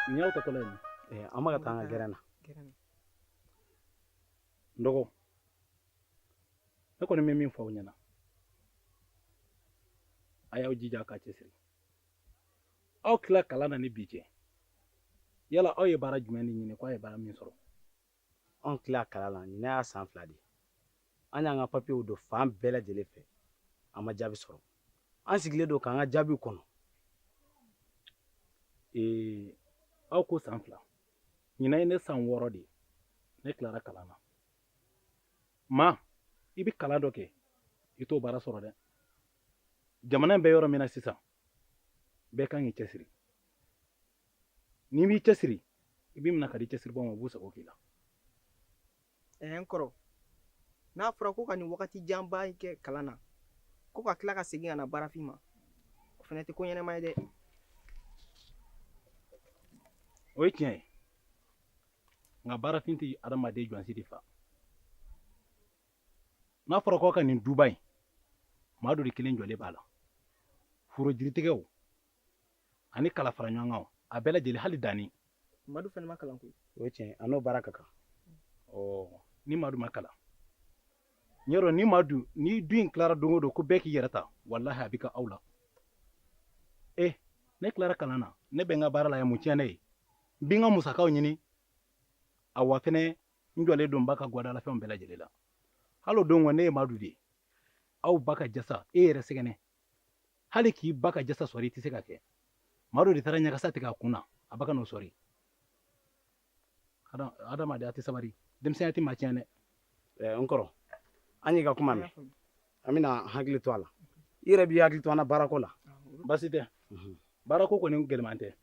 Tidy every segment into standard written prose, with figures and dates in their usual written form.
Nin y'aw taatɔla ye nin. An bɛ ka taa an ka gɛrɛn na. N dɔgɔ, ne kɔni bɛ min fɔ aw ɲɛna, a y'aw jija k'a cɛsiri. Aw tila kalan na ni bi cɛ, yala aw ye baara jumɛn de ɲini ko aw ye baara min sɔrɔ? Anw tila kalan na, ɲinan y'a san 2 de ye. An y'an ka papiyew don fan bɛɛ lajɛlen fɛ, an ma jaabi sɔrɔ. An sigilen don k'an ka jaabiw kɔnɔ. Ee, aw ko san 2, ɲinan ye ne san 6 de ye ne tilara kalan na. Ma i bɛ kalan dɔ kɛ, i t'o baara sɔrɔ dɛ. Jamana in bɛ yɔrɔ min na sisan, bɛɛ kan k'i cɛsiri. N'i m'i cɛsiri, i b'i minɛ ka di cɛsiribaaw ma, u b'u sago k'i la. N kɔrɔ, n'a fɔra ko ka nin wagati janba in kɛ kalan na, ko ka tila ka segin ka na baarafin ma, o fana tɛ ko ɲɛnama ye dɛ. O ye tiɲɛ ye, nka baarafin tɛ adamaden jɔnsi de fa. N'a fɔra ko ka nin duba in, maa dɔ de kelen jɔlen b'a la. Foro jiritigɛw ani kala fara ɲɔgɔn kan, a bɛɛ lajɛlen, hali danni. Madu fana ma kalan koyi. O ye tiɲɛ ye, a n'o baara ka kan. Ɔ, ni Madu ma kalan, n y'a dɔn ni Madu, ni du in tilara don o don ko bɛɛ k'i yɛrɛ ta, walahi a bɛ kɛ aw la. E, ne tilara kalan na, ne bɛ n ka baara la yan, mun tiɲɛ ne ye? N bɛ n ka musakaw ɲini, awa fɛnɛ n jɔlen don n ba ka gwadalafɛnw bɛɛ lajɛlen la. Hali o don kɔni, ne ye Madu de ye. Aw ba ka jasa, e yɛrɛ sɛgɛnɛ. Hali k'i ba ka jasa sɔrɔ, i tɛ se ka kɛ. Madu de taara ɲagasa tigɛ a kun na, a ba ka n'o sɔri. Adamaden, a tɛ sabali. Denmisɛnya tɛ maa tiɲɛ dɛ. N kɔrɔ, an y'i ka kuma mɛn. An bɛna hakili to a la. I yɛrɛ b'i hakili to an na baarako la. Baasi tɛ. Baarako kɔni gɛlɛman tɛ.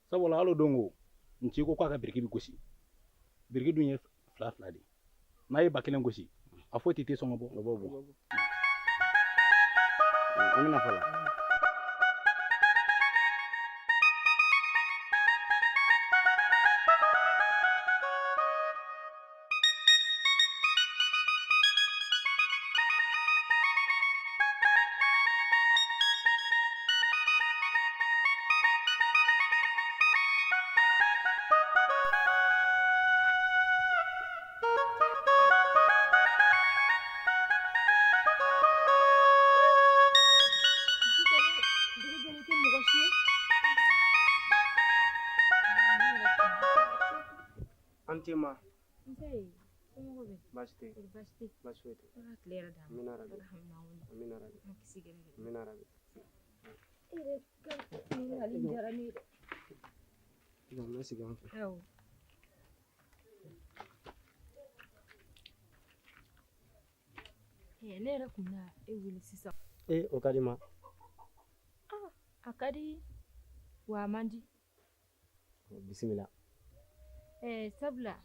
Sabula hali o don ko, n ci ko k'a ka biriki bɛ gosi. Biriki dun ye 2 2 de ye. N'a ye 1000 gosi, a foyi tɛ sɔngɔ bɔ. O b'o bɔ. An bɛna fɔlɔ. An tɛ ma. Baasi tɛ. Baasi foyi tɛ. Amina rabi. Amina rabi. Amina rabi. N bɛ sigi an fɛ. Ne yɛrɛ kun bɛna e wele sisan. Ee, o ka di ma. A ka di wa a man di. Bisimila. Sabula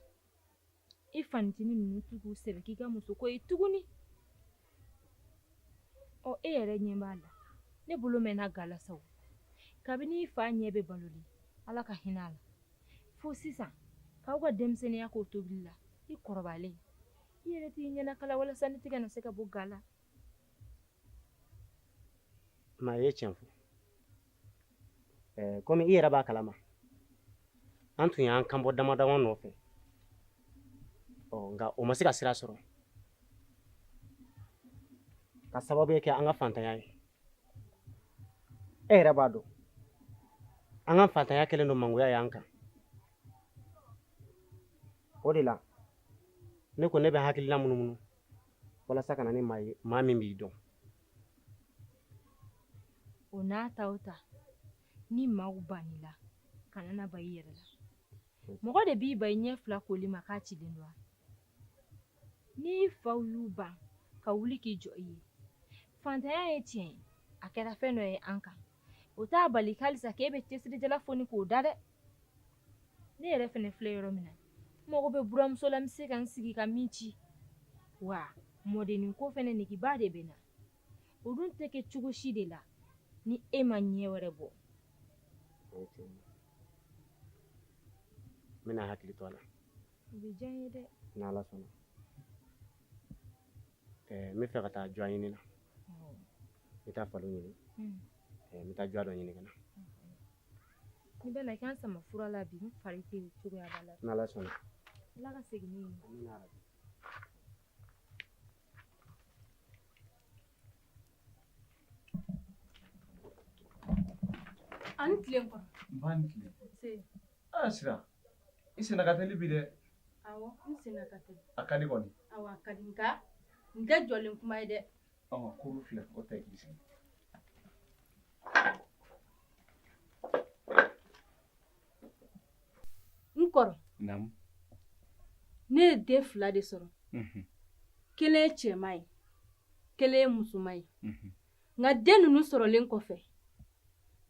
i fanitinin ninnu t'u k'u sɛbɛ k'i ka muso ko ye tuguni. Ɔ, e yɛrɛ ɲɛ b'a la, ne bolo mɛnna ga la sa o. Kabini i fa ɲɛ bɛ baloli, Ala ka hinɛ a la, fo sisan k'aw ka denmisɛnninya k'o tobili la, i kɔrɔbalen, i yɛrɛ t'i ɲɛnakala walasa ne tɛgɛ na se ka bɔ ga la. Ma, i ye tiɲɛ fɔ. Komi i yɛrɛ b'a kalama, an tun y'an kanbɔ dama dama nɔfɛ. Ɔ, nka o ma se ka sira sɔrɔ. Ka sababu kɛ an ka fantanya ye. E yɛrɛ b'a dɔn, an ka fantanya kɛlen don mangoya ye an kan. O de la, ne ko ne bɛ hakilina munumunu walasa ka na ni maa ye, maa min b'i dɔn. O n'a ta o ta, ni maaw bann'i la, kana na ban i yɛrɛ la. Mɔgɔ de b'i ban i ɲɛ 2 koli ma k'a cilen don wa? N'i faw y'u ban ka wuli k'i jɔ i ye, fantanya ye tiɲɛ ye, a kɛra fɛn dɔ ye an kan. O t'a bali halisa k'e bɛ cɛsirijala foni k'o da dɛ. Ne yɛrɛ fɛnɛ filɛ yɔrɔ min na, n mago bɛ buramuso la, n bɛ se ka n sigi ka min ci. Wa mɔdennin ko fɛnɛ negeba de bɛ n na. O dun tɛ kɛ cogo si de la ni e ma ɲɛ wɛrɛ bɔ. N bɛna hakili to a la. O bɛ diya n ye dɛ. N'Ala sɔnna. N bɛ fɛ ka taa jɔ ɲini na. N bɛ taa faliw ɲini. N bɛ taa jɔ dɔ ɲini ka na. Ni bɛ na i kan sama fura la bi, n fari tɛ cogoya ba la. N'Ala sɔnna. Ala ka segin ni ɲuman. Amina yarabi. A ni tile n kɔrɔ. Nba ni tile. Se. Aa Sira, i senna ka teli bi dɛ. Awɔ, n senna ka teli. A ka di kɔni. Awɔ, a ka di, nka nin tɛ jɔlen kuma ye dɛ. Ɔn, kuru filɛ, o ta i k'i sigi. N kɔrɔ. Naamu. Ne ye den 2 de sɔrɔ. Kelen ye cɛman ye, kelen ye musoman ye. Nka den ninnu sɔrɔlen kɔfɛ,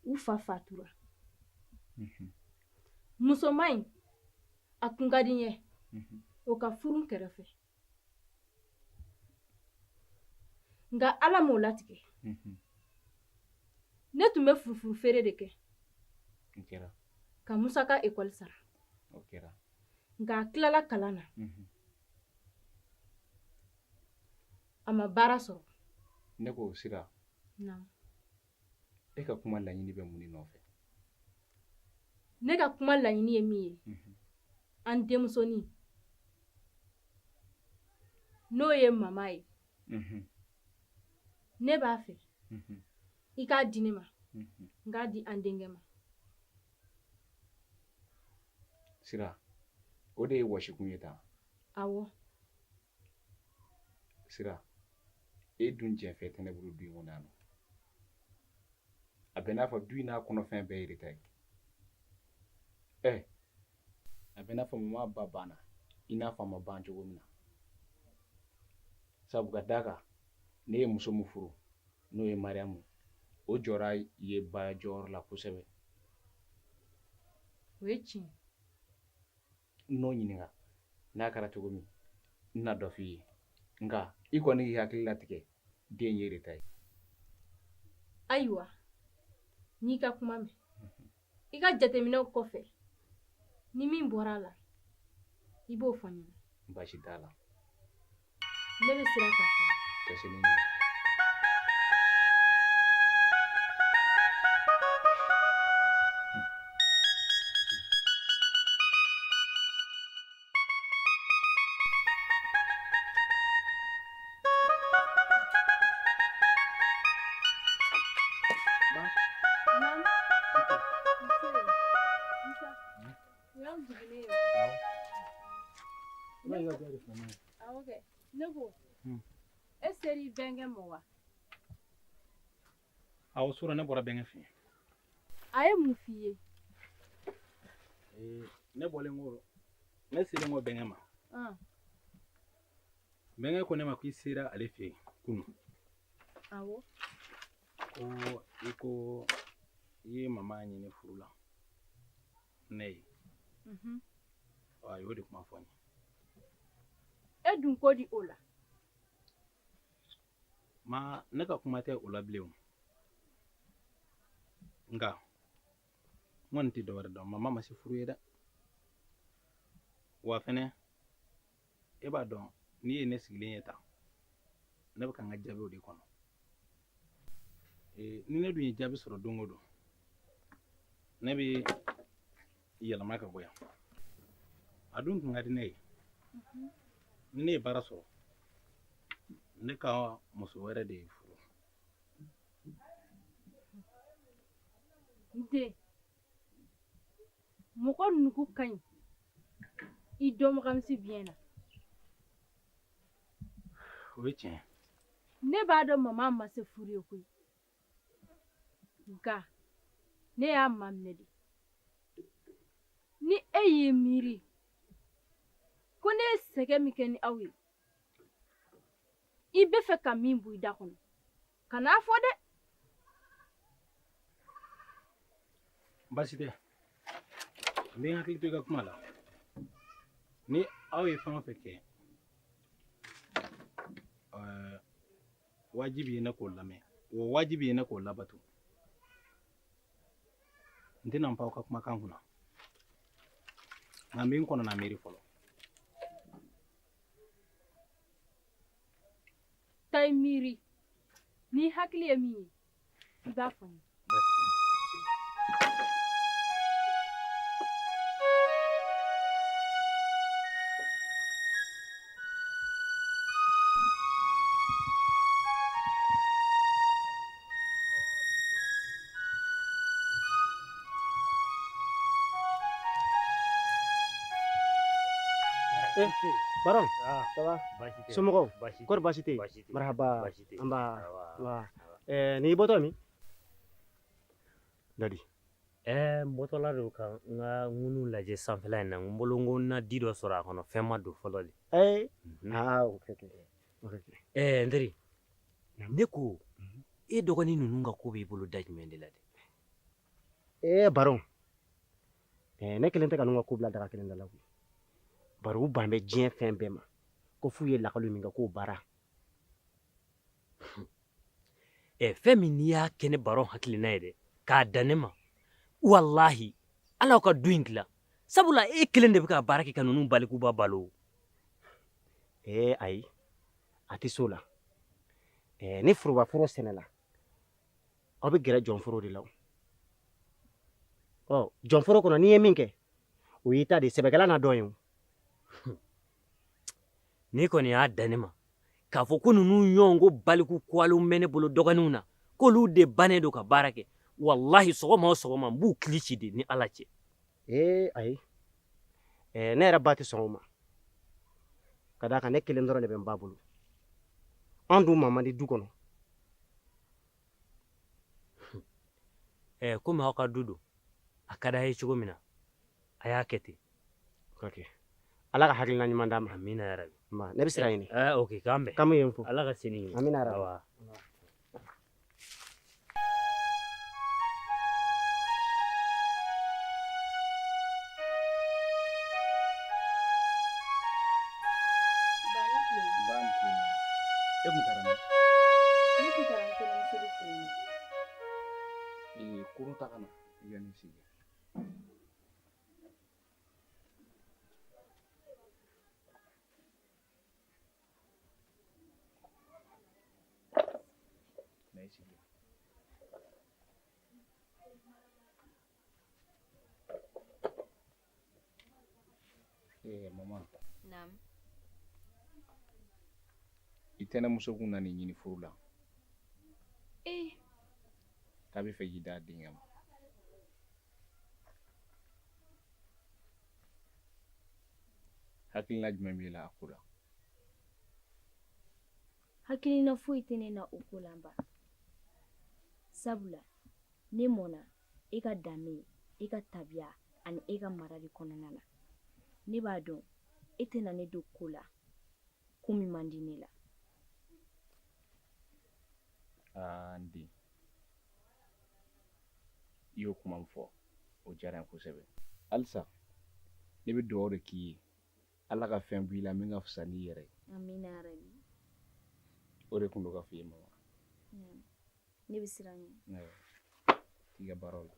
u fa fatura. Musoman in, a kun ka di n ye, o ka furu n kɛrɛfɛ. Nka Ala m'o latigɛ. Ne tun bɛ furufuru feere de kɛ. Ka Musa ka ekɔli sara. Nka a tilala kalan na. A ma baara sɔrɔ. Ne ko Sira. Naamu. E ka kuma laɲini bɛ mun de nɔfɛ? Ne ka kuma laɲini ye min ye, an denmusonin, n'o ye mama ye, ne b'a fɛ i k'a di ne ma, n k'a di an denkɛ ma. Sira, o de ye wɔsikun ye tan? Awɔ. Sira, e dun jɛnfɛn tɛ ne bolo du in kɔnɔ yan nɔ. A bɛ n'a fɔ du in n'a kɔnɔfɛn bɛɛ yɛrɛ ta ye. Ɛ, a bɛ n'a fɔ mama ba banna, i n'a fɔ a ma ban cogo min na. Sabu ka d'a kan, ne ye muso min furu, n'o ye Mariyamu, o jɔra ye ba jɔyɔrɔ la kosɛbɛ. O ye tiɲɛ. N'o ɲininka, n'a kɛra cogo min, n na dɔ f'i ye. Nka i kɔni k'i hakili latigɛ, den ye de ta ye. Ayiwa, n'i ka kuma mɛn, i ka jateminɛw kɔfɛ, ni min bɔra a la, i b'o fɔ n ɲɛna. Baasi t'a la. Ne bɛ siran k'a fɔ. Ka se ne ɲɛ. Ne ko, e ser'i bɛnkɛ ma wa? Awɔ, sura ne bɔra bɛnkɛ fɛ yen. A ye mun f'i ye? Ne bɔlen ko, ne selen kɔ bɛnkɛ ma. Bɛnkɛ ko ne ma k'i sera ale fɛ yen kunun. Awɔ. Ko i ko i ye mama ɲini furu la ne ye. A y'o de kuma fɔ n ye. E dun ko di o la? Ma, ne ka kuma tɛ o la bilen o. Nka n kɔni tɛ dɔwɛrɛ dɔn, mama ma se furu ye dɛ. Wa fɛnɛ, e b'a dɔn n'i ye ne sigilen ye tan, ne bɛ ka n ka jaabiw de kɔnɔ. Ni ne dun ye jaabi sɔrɔ don o don, ne bɛ yɛlɛma ka bɔ yan. A dun tun ka di ne ye. Ni ne ye baara sɔrɔ, ne ka muso wɛrɛ de ye furu. N den, mɔgɔ nugu ka ɲi i dɔnbagamisi biɲɛ na. O ye tiɲɛ. Ne b'a dɔn mama ma se furu ye koyi. Nka ne y'a maminɛ de. Ni e y'i miiri ko ne ye sɛgɛn min kɛ ni aw ye, i bɛ fɛ ka min bɔ i da kɔnɔ, kan'a fɔ dɛ. Baasi tɛ, n bɛ n hakili to i ka kuma la. Ni aw ye fɛn o fɛn kɛ, wajibi ye ne k'o lamɛn, o wajibi ye ne k'o labato. N tɛna n pan aw ka kumakan kunna, nka n bɛ n kɔnɔna miiri fɔlɔ. Taa i miiri. N'i hakili ye min ye, i b'a fɔ n ye. Eh, Baron, ça va? Somɔgɔw, kɔri baasi tɛ yen? Marahaba, nba, nba. Eh, nin y'i bɔtɔ ye min? Dadi. Ɛɛ n bɔtɔla don ka n ka ŋunu lajɛ sanfɛla in na n bolo n ko n na di dɔ sɔrɔ a kɔnɔ fɛn ma don fɔlɔ de. Ee, aa, ok, ok. Ok. Ɛɛ n teri, ne ko e dɔgɔnin ninnu ka ko b'i bolo da jumɛn de la dɛ? Ee Baron, eh, ne kelen tɛ ka ninnu ka ko bila daga kelen da la koyi. Bari u ban bɛ diɲɛ fɛn bɛɛ ma ko f'u ye lakali min kɛ k'o baara. Ɛ fɛn min n'i y'a kɛ ne Baron hakilina ye dɛ k'a dan ne ma walahi ala ka du in dilan sabula e kelen de bɛ ka baara kɛ ka ninnu balikuba balo. Ee ayi a tɛ s'o la. Ɛɛ ni forobaforo sɛnɛla aw bɛ gɛrɛ jɔnforo de la o. Ɔ jɔnforo kɔnɔ n'i ye min kɛ o y'i ta de ye sɛbɛkɛla n'a dɔn ye o. N'i kɔni y'a dan ne ma k'a fɔ ko ninnu ɲɔgɔn ko baliku kuwalenw bɛ ne bolo dɔgɔninw na k'olu de bannen don ka baara kɛ walahi sɔgɔma o sɔgɔma n b'u kili ci de ni ala cɛ. Ee ayi ɛɛ ne yɛrɛ ba tɛ sɔn o ma ka d'a kan ne kelen dɔrɔn de bɛ n ba bolo an dun maa man di du kɔnɔ. Ɛɛ komi aw ka du don a ka d'a ye cogo min na a y'a kɛ ten. Ok ala ka hakilina ɲuman d'a ma. Amina yarabi. Nba ne bɛ sira ɲini. Ɛɛ ok k'an bɛn. K'an bɛ yen fo. Ala ka sini ɲuman. Amina yarabi. Awa. E kun taara min? Ne kun taara n tɛnɛmuso de fɛ yen. Ee, kurun ta ka na i ka n'i sigi. Na i sigi. Ee, mama. Naamu. I tɛnɛmuso kun nan'i ɲini furu la. Ee. K'a bɛ fɛ k'i d'a denkɛ ma. Hakilina jumɛn b'i la a ko la? Hakilina foyi tɛ ne na o ko la n ba. Sabula ne mɔna e ka danbe, e ka tabiya ani e ka mara de kɔnɔna na. Ne b'a dɔn e tɛna ne don ko la ko min man di ne la. Aa n den, i y'o kuma min fɔ o diyara n ye kosɛbɛ. Halisa ne bɛ dugawu de k'i ye Ala ka fɛn b'i la min ka fisa n'i yɛrɛ ye. Amina yarabi. O de tun don ka f'i ye mama. Ne bɛ siran ɲɛ. Ayiwa, i ka baaraw la.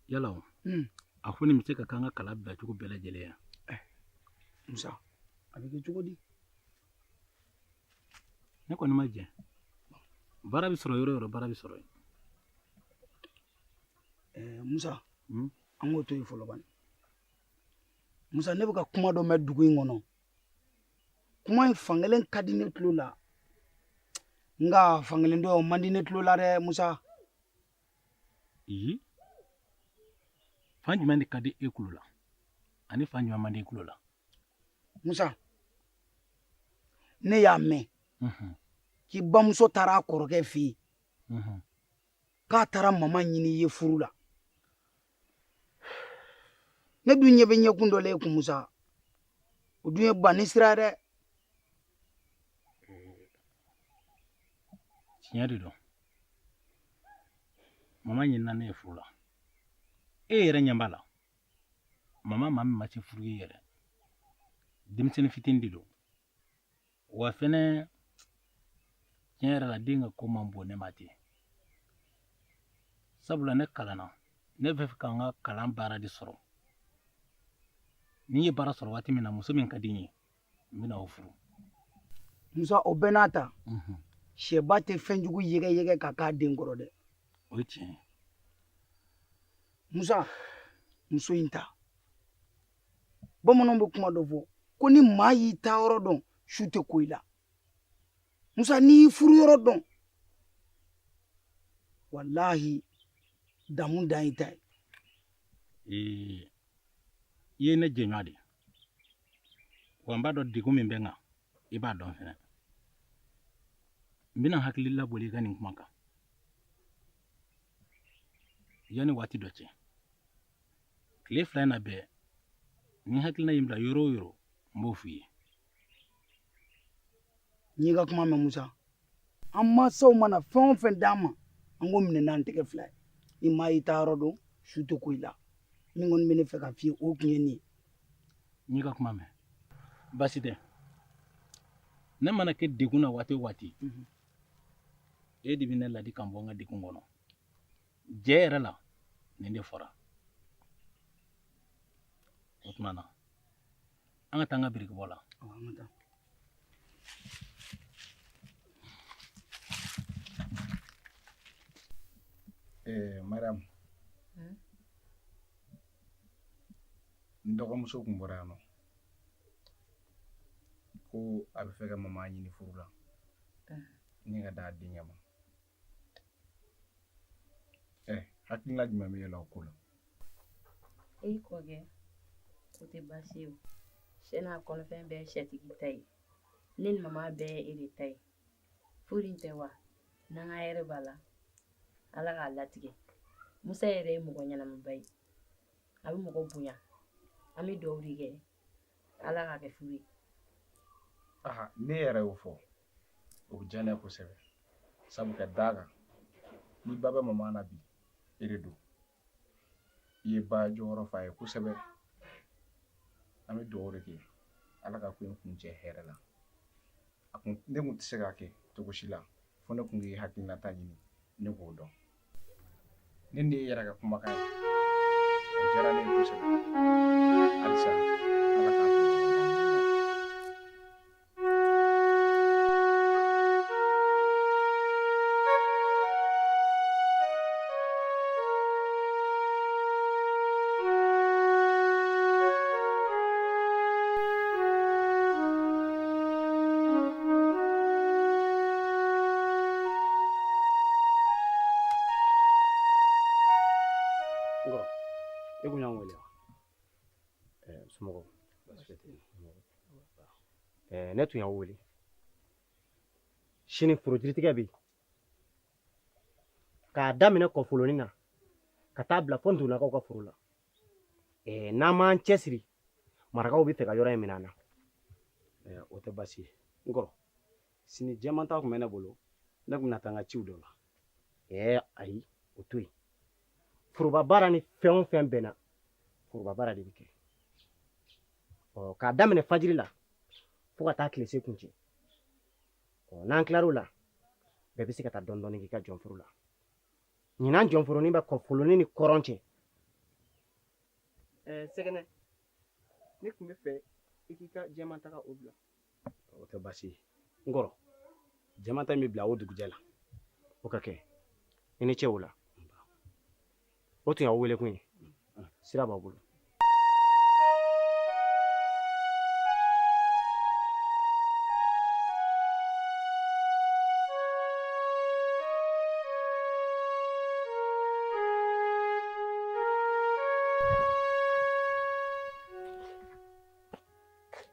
Yala o, a ko nin bɛ se ka k'an ka kala bila cogo bɛɛ lajɛlen ya. Musa, a bɛ kɛ cogo di? Ne kɔni ma jɛn. Baara bɛ sɔrɔ yɔrɔ o yɔrɔ, baara bɛ sɔrɔ yen. Musa, an k'o to yen fɔlɔ bani. Musa, ne bɛ ka kuma dɔ mɛn dugu in kɔnɔ. Kuma in fankelen ka di ne tulo la. Nka fankelen dɔ o man di ne tulo la dɛ, Musa. Iyi, fan jumɛn de ka di e tulo la? Ani fan jumɛn man di e tulo la? Musa, ne y'a mɛn k'i bamuso taara a kɔrɔkɛ fɛ yen k'a taara mama ɲini i ye furu la. Ne dun ɲɛ bɛ ɲɛkun dɔ la e kun Musa, o dun ye banni sira ye dɛ. Tiɲɛ de don, mama ɲinina ne ye furu la. E yɛrɛ ɲɛ b'a la, mama maa min ma se furu ye yɛrɛ, denmisɛnnin fitinin de don. Wa fɛnɛ tiɲɛ yɛrɛ la, den ka ko man bon ne ma ten, sabula ne kalanna, ne bɛ fɛ ka n ka kalan baara de sɔrɔ. Ni n ye baara sɔrɔ waati min na, muso min ka di n ye, n bɛna o furu. Musa, o bɛɛ n'a ta, sɛba tɛ fɛnjugu yɛgɛyɛgɛ ka k'a den kɔrɔ dɛ. O ye tiɲɛ ye. Musa, muso in ta, bamananw bɛ kuma dɔ fɔ ko ni maa y'i taayɔrɔ dɔn, su tɛ ko i la. Musa, n'i y'i furu yɔrɔ dɔn, walahi damu dan y'i ta ye. I ye ne jɛɲɔgɔn de ye, wa n b'a dɔn degun min bɛ n kan, i b'a dɔn fɛnɛ. N bɛna hakili laboli i ka nin kuma kan yanni waati dɔ cɛ. Tile 2 in na bɛɛ, ni hakilina ye n bila yɔrɔ o yɔrɔ, n b'o f'i ye. N y'i ka kuma mɛn Musa. An mansaw mana fɛn o fɛn d'an ma, an k'o minɛ n'an tɛgɛ 2 ye. Ni maa y'i taayɔrɔ dɔn, su tɛ ko i la. Min kɔni bɛ ne fɛ ka f'i ye, o tun ye nin ye. N y'i ka kuma mɛn, baasi tɛ. Ne mana kɛ degun na waati o waati, e de bɛ ne ladi ka n bɔ n ka degun kɔnɔ. Jɛ yɛrɛ la, nin de fɔra. O tuma na, an ka taa an ka birikibɔ la. An ka taa. Mariam, n dɔgɔmuso kun bɔra yan nɔ ko a bɛ fɛ ka mama ɲini furu la ni ka d'a denkɛ ma. Hakilina jumɛn bɛ e la o ko la? E kɔkɛ, o tɛ baasi ye o. Sɛ n'a kɔnɔfɛn bɛɛ ye sɛtigi ta ye. Ne ni mama bɛɛ ye e de ta ye. Furu in tɛ wa? N'an ka hɛrɛ b'a la, Ala k'a latigɛ. Musa yɛrɛ ye mɔgɔ ɲɛnamaba ye, a bɛ mɔgɔ bonya. An bɛ dugawu de kɛ, Ala k'a kɛ furu ye. Aha, ne yɛrɛ y'o fɔ, o bɛ diya ne ye kosɛbɛ, sabu ka d'a kan ni ba bɛ mama na bi, e de don. I ye ba jɔyɔrɔ fa ye kosɛbɛ. An bɛ dugawu de kɛ, Ala ka ko in kuncɛ hɛrɛ la. A kun, ne kun tɛ se k'a kɛ cogo si la fo ne kun k'i hakilinata ɲini, ne k'o dɔn. Ne ni e yɛrɛ ka kumakan ye, o diyara ne ye kosɛbɛ. Halisa Ala k'a to. Nkɔrɔ, e kun y'an wele wa? Somɔgɔw, baasi tɛ yen. Ne tun y'aw wele. Sini forojiritigɛ bɛ yen. K'a daminɛ kɔfolonin na ka taa bila fo Ntonakaw ka foro la. N'an m'an cɛsiri, marakaw bɛ fɛ ka yɔrɔ in minɛ an na. O tɛ baasi ye. N kɔrɔ, sini jɛman ta tun bɛ ne bolo, ne tun bɛna taa n ka ciw dɔ la. Ayi, o to yen. Foroba baara ni fɛn o fɛn bɛnna, foroba baara de bɛ kɛ. K'a daminɛ fajiri la fo ka taa tile se kuncɛ. N'an tilar'o la, bɛɛ bɛ se ka taa dɔɔni dɔɔni k'i ka jɔnforo la. Ɲinan jɔnforonin bɛ kɔfolonin ni kɔrɔn cɛ. Sɛgɛnɛ, ne tun bɛ fɛ i k'i ka jɛman taga o bila. O tɛ baasi ye. N kɔrɔ, jɛman ta in bɛ bila o dugujɛ la. O ka kɛ. I ni ce o la. O tun y'aw wele kun ye. Sira b'aw bolo.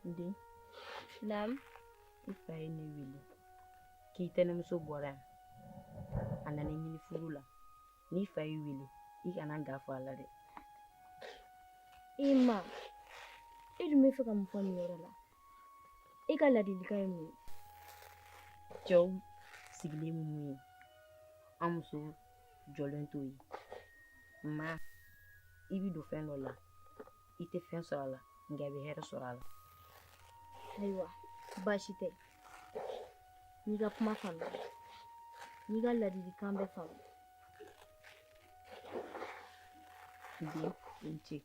Den. Naamu. I fa ye ne wele k'i tɛnɛmuso bɔra yan, a nana i ɲini furu la. N'i fa y'i wele, i kana ga fɔ a la dɛ. I ma, e dun bɛ fɛ ka mun fɔ nin yɔrɔ la? E ka ladilikan ye mun ye? Cɛw, sigilen bɛ mun ye, an muso jɔlen t'o ye. Ma, i bɛ don fɛn dɔ la, i tɛ fɛn sɔrɔ a la, nka i bɛ hɛrɛ sɔrɔ a la. Ayiwa, baasi tɛ. N y'i ka kuma faamu, n y'i ka ladilikan bɛɛ faamu. Den, i ni ce.